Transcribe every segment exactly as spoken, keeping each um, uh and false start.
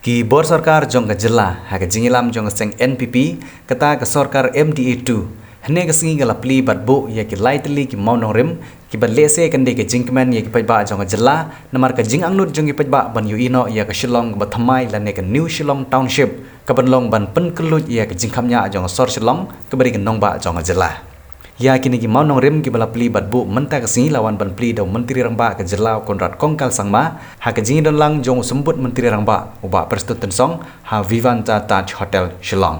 Ki bor sorkar jong ka jylla, ha ka jingïalam jong ka seng N P P, kata ka sorkar M D A two, hynne ka sngi ka la plie bad buh ïa ki lai tylli ki mawnongrim, kiba lehse kan dei ka jingkmen ïa ki paidbah jong ka jylla, namar ka jingangnud jong ki paidbah ban ïohi noh ïa ka Shillong kaba thymmai lane ka New Shillong Township, kaban long ban pynkylluid ïa ka jingkhapngiah jong ka sor Shillong, kaba dei ka nongbah jong ka jylla. Ïa kine ki mawnongrim kiba la plie bad buh mynta ka sngi la wan ban plie da u Myntri Rangbah ka jylla u Conrad Kongkal Sangma, ha ka jingïadon lang jong u Symbud Myntri Rangbah, u Bah Prestone Tynsong, ha Vivanta Taj Hotel, Shillong.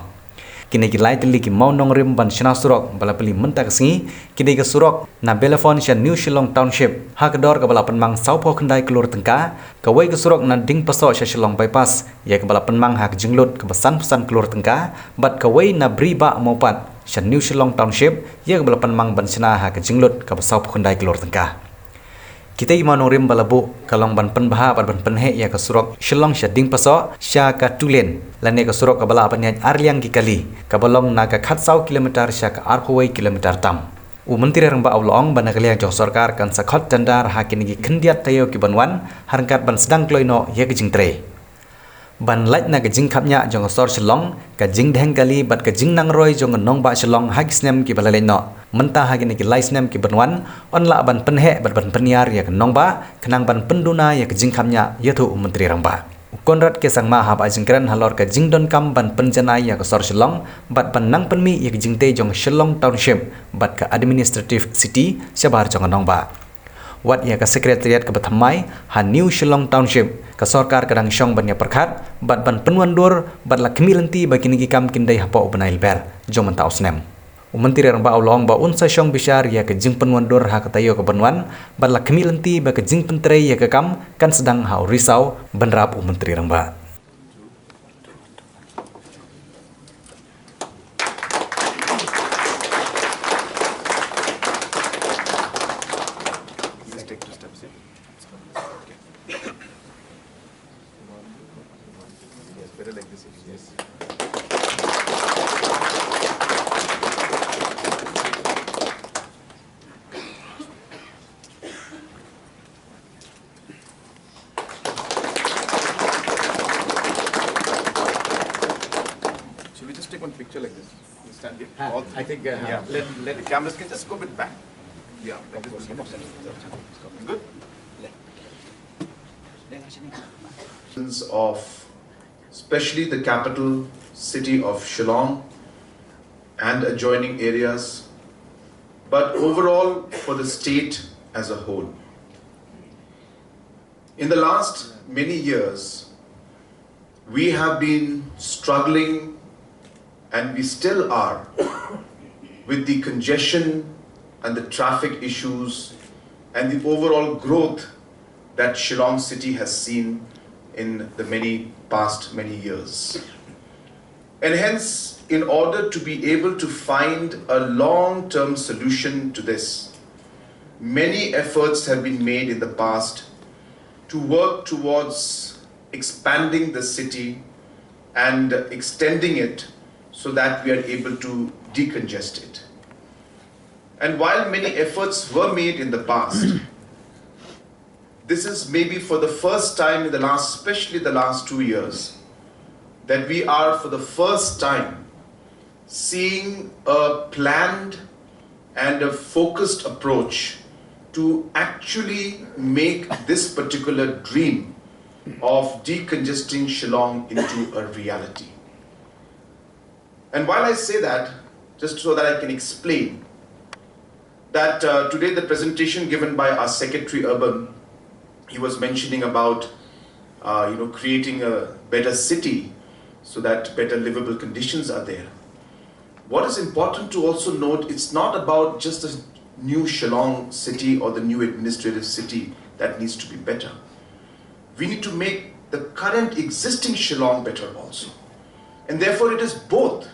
Kine ki lai tylli ki mawnongrim ban shna surok ba la plie mynta ka sngi, ki dei ka surok na Belafon sha New Shillong Township, ha ka dor kaba la pynmang sawphew khyndai klur tyngka, kawei ka surok na Diengpasoh sha Shillong Bypass, ïa kaba la pynmang ha ka jinglut kaba sanphew san klur tyngka, bad kawei na Bri Bah Mawpat sha New Shillong Township, ïa kaba la pynmang ban shna ha ka jinglut kaba sawphew khyndai klur tyngka. Kita ki mawnongrim ba la buh, ka long ban pynbha bad ban pynheh ïa ka surok Shillong sha Diengpasoh, sha ka two lane, lane ka surok kaba lah ban ïaid ar liang ki kali, kaba long na ka khatsaw kilometer sha ka arphew wei kilometer tam. U Myntri Rangbah u la ong ba na ka liang jong sorkar kan sa khot tender ha kine ki khyndiat taïew kiban wan, ha ryngkat ban sdang kloi noh ïa ka jingtrei. Ban lait na ka jingkhapngiah jong ka sor Shillong, ka jingdheng kali bad ka jingnangroi jong ka nongbah Shillong ha ki snem kiba la leit noh. Mynta ha kine ki lai snem kiban wan, yn lah ban pynheh bad ban pynïar ïa ka nongbah, khnang ban pynduna ïa ka jingkhapngiah, ïathuh u Myntri Rangbah. U Conrad K Sangma hap ai jingkren halor ka jingdonkam ban pynjanai ïa ka sor Shillong, bad ban nang pynmih ïa ka jingtei jong Shillong Township, bad ka administrative city, shabar jong ka nongbah. Wat ïa ka secretariat kaba thymmai ha New Shillong Township, ka sorkar ka dang shong ban ïa pyrkhat, bad ban pynwandur, bad la khmih lynti ba kine ki kam kin dei hapoh u bnai Lber jong mynta u snem. U Myntri Rangbah u la ong ba un sa shong bishar ïa ka jingpynwandur ha ka taïew kaban wan, bad la khmih lynti ba ka jingpyntrei ïa ka kam kan sdang ha u risaw, bynrap u Myntri Rangbah. Just take two steps, yeah? Okay. Yes, better like this, yes. Should we just take one picture like this? You stand here. Ah, all I think, uh, yeah, let, let the cameras can just go a bit back. Yeah, like this. Good. Of especially the capital city of Shillong and adjoining areas, but overall for the state as a whole. In the last many years, we have been struggling, and we still are, with the congestion and the traffic issues and the overall growth that Shillong city has seen in the many past many years. And hence, in order to be able to find a long-term solution to this, many efforts have been made in the past to work towards expanding the city and extending it so that we are able to decongest it. And while many efforts were made in the past, this is maybe for the first time in the last, especially the last two years, that we are for the first time seeing a planned and a focused approach to actually make this particular dream of decongesting Shillong into a reality. And while I say that, just so that I can explain, that, uh, today the presentation given by our Secretary Urban, he was mentioning about, uh, you know, creating a better city so that better livable conditions are there. What is important to also note, it's not about just the new Shillong city or the new administrative city that needs to be better. We need to make the current existing Shillong better also. And therefore, it is both.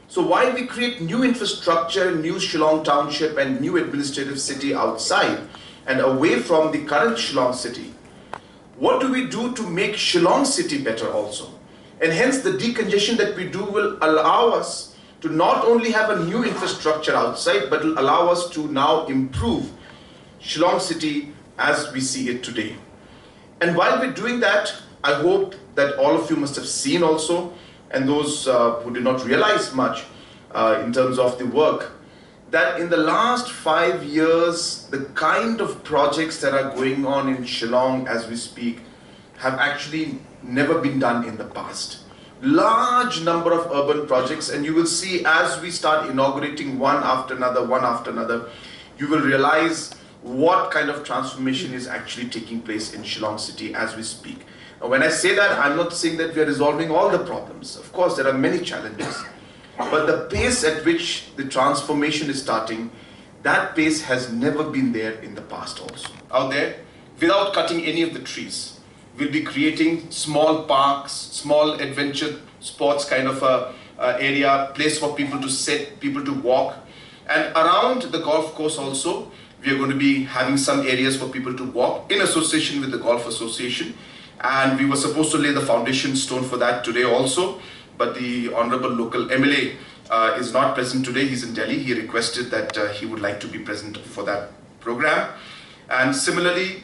So while we create new infrastructure, new Shillong Township and new administrative city outside and away from the current Shillong city, what do we do to make Shillong city better also? And hence the decongestion that we do will allow us to not only have a new infrastructure outside, but will allow us to now improve Shillong city as we see it today. And while we're doing that, I hope that all of you must have seen also, and those uh, who did not realize much uh, in terms of the work, that in the last five years, the kind of projects that are going on in Shillong as we speak have actually never been done in the past. Large number of urban projects, and you will see as we start inaugurating one after another, one after another, you will realize what kind of transformation is actually taking place in Shillong city as we speak. Now, when I say that, I'm not saying that we are resolving all the problems. Of course, there are many challenges. But the pace at which the transformation is starting, that pace has never been there in the past also. Out there, without cutting any of the trees, we'll be creating small parks, small adventure sports kind of a, a area, place for people to sit, people to walk. And around the golf course also, we are going to be having some areas for people to walk in association with the Golf Association. And we were supposed to lay the foundation stone for that today also, but the honorable local M L A uh, is not present today. He's in Delhi. He requested that uh, he would like to be present for that program. And similarly,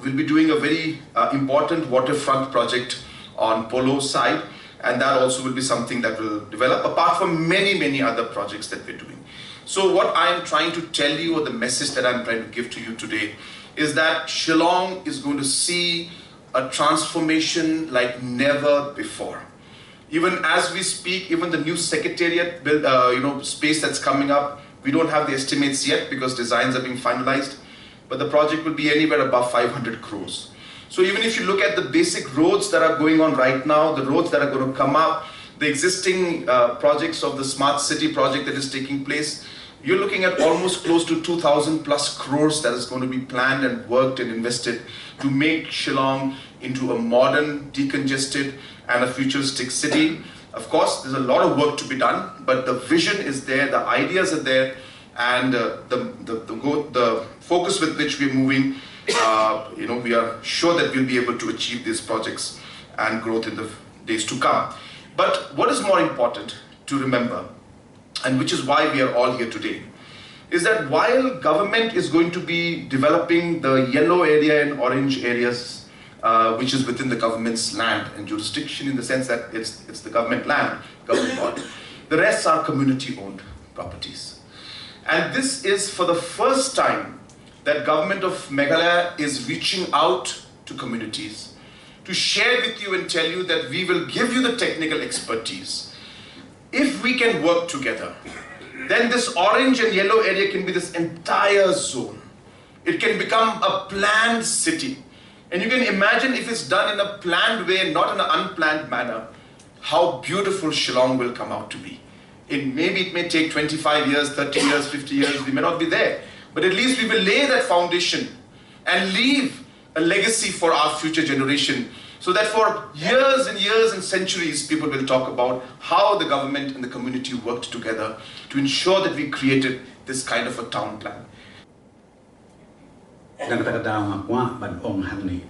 we'll be doing a very uh, important waterfront project on Polo side, and that also will be something that will develop, apart from many, many other projects that we're doing. So what I am trying to tell you, or the message that I'm trying to give to you today, is that Shillong is going to see a transformation like never before. Even as we speak, even the new secretariat build, uh, you know, space that's coming up, we don't have the estimates yet because designs are being finalized, but the project will be anywhere above five hundred crores. So even if you look at the basic roads that are going on right now, the roads that are going to come up, the existing uh, projects of the smart city project that is taking place, you're looking at almost close to two thousand plus crores that is going to be planned and worked and invested to make Shillong into a modern, decongested, and a futuristic city. Of course, there's a lot of work to be done, but the vision is there, the ideas are there, and uh, the, the, the, go- the focus with which we're moving, uh, you know, we are sure that we'll be able to achieve these projects and growth in the days to come. But what is more important to remember, and which is why we are all here today, is that while government is going to be developing the yellow area and orange areas, uh, which is within the government's land and jurisdiction, in the sense that it's, it's the government land, government body, the rest are community-owned properties. And this is for the first time that government of Meghalaya is reaching out to communities to share with you and tell you that we will give you the technical expertise. If we can work together, then this orange and yellow area can be this entire zone. It can become a planned city. And you can imagine, if it's done in a planned way, not in an unplanned manner, how beautiful Shillong will come out to be. It maybe it may take twenty-five years, thirty years, fifty years, we may not be there. But at least we will lay that foundation and leave a legacy for our future generation, so that for years and years and centuries, people will talk about how the government and the community worked together to ensure that we created this kind of a town plan. Dang kata ka daw nga kwah ban ong hangne.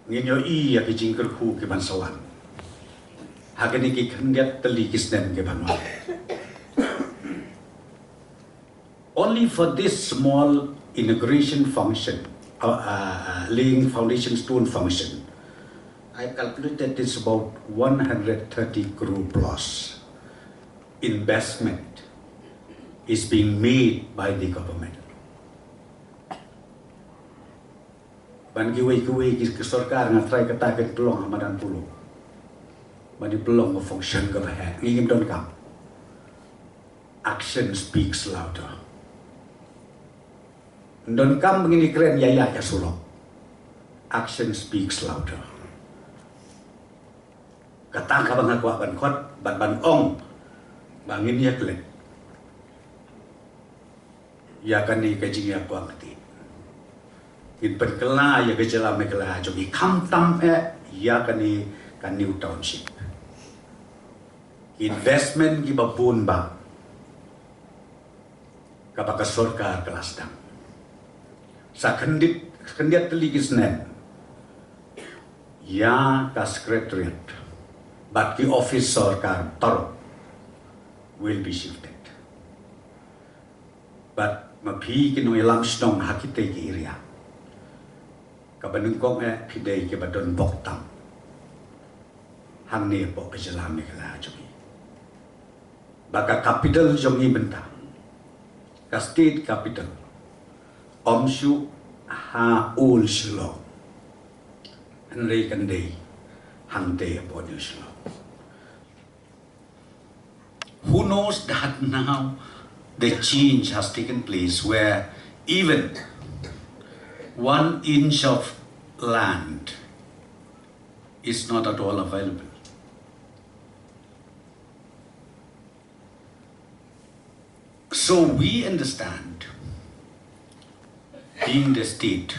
Ngin ïohi ïa ki jingkyrkhu ki ban sa wan ha kine ki khyndiat tylli ki snem ki ban wan. Only for this small inauguration function, uh, uh, uh, laying foundation stone function, I calculated it's about one hundred thirty crore plus investment is being made by the government. Ban kiwei kiwei ki, ki sorkar nga trai kata kin pynlong ha madan Polo. Ban ïa pynlong ka function kaba heh. Ngi ngim donkam. Action speaks louder. Donkam ba ngin ïakren ïa ïa ïa surok. Action speaks louder. Kata kaba nga kwah ban khot, ban ban ong ba ngin ïaklet ïa kane ka jingïakwah kti. Ngin pynkylla ïa ka jylla Meghalaya jong ngi, khamtam eh ïa kane ka New Township. Investment kiba bun bah kaba ka sorkar ka la sdang. Sa khyndiat, khyndiat tylli ki snem ïa ka secretariat bad ki office sorkar baroh will be shifted. Bad ma phi ki nongïalam shnong ha kitei ki area, Kaba nyngkong eh phi dei kiba don bok tam hangne hapoh ka jylla Meghalaya jong ngi. Ba ka capital jong ngi mynta, ka state capital, ym shu ha Old Shillong, hynrei kan dei hangtei hapoh New Shillong. Who knows that now the change has taken place where even one inch of land is not at all available. So we understand, being the state,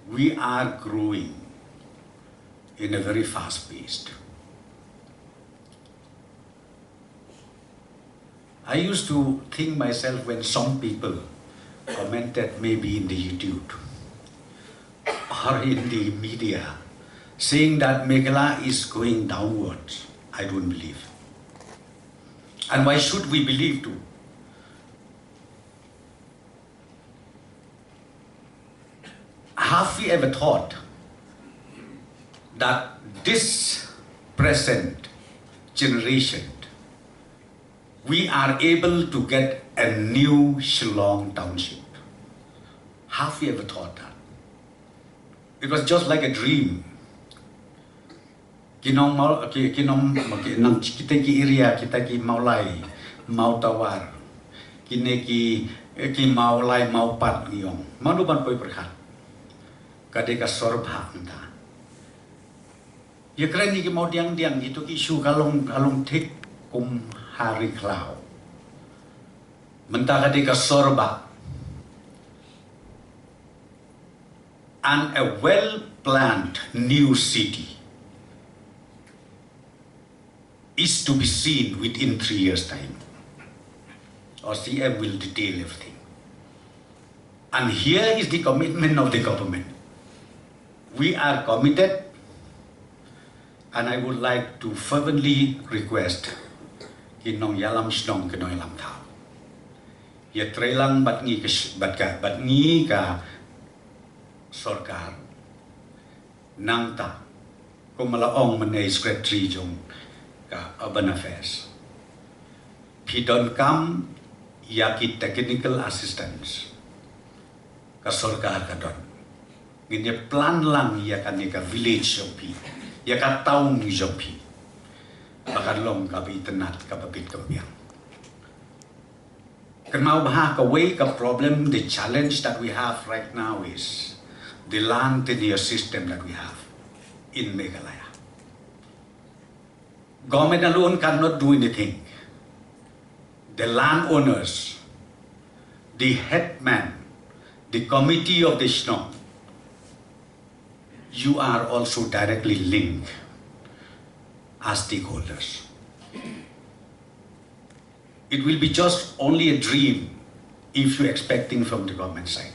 we are growing in a very fast pace. I used to think myself when some people commented maybe in the YouTube or in the media saying that Meghalaya is going downwards. I don't believe. And why should we believe too? Have we ever thought that this present generation, we are able to get a new Shillong township? Have we ever thought that? It was just like a dream. Ki nong Maw-, ki, ki nong, ki nong, kita ki area, kita ki Mawlai, Mawtawar, kine ki, ki Mawlai, Mawpat ngi ong. Mano ban poi pyrkhat? Ka dei ka sor bha mynta. Ïa kren ïa ki Mawdiangdiang, ito ki shu ka long, ka long thik kum ha ri khlaw. Mynta ka dei ka sor bha. And a well-planned new city is to be seen within three years' time. Our C M will detail everything. And here is the commitment of the government. We are committed, and I would like to fervently request ki nongïalam shnong, ki nongïalam thaw, ïatreilang bad ngi ka sh-, bad ka, bad ngi ka sorkar. Nangta, kumba la ong mynne Secretary jong ka Urban Affairs, phi donkam ïa ki technical assistance, ka sorkar ka don. Ngin ïa plan lang ïa kane ka village jong phi, ïa ka town jong phi, ba kan long kaba itynnad, kaba bit kaba biang. Kynmaw bha, kawei ka problem, the challenge that we have right now is the land tenure system that we have in Meghalaya. Government alone cannot do anything. The landowners, the headman, the committee of the shnong, you are also directly linked as stakeholders. It will be just only a dream if you're expecting from the government side.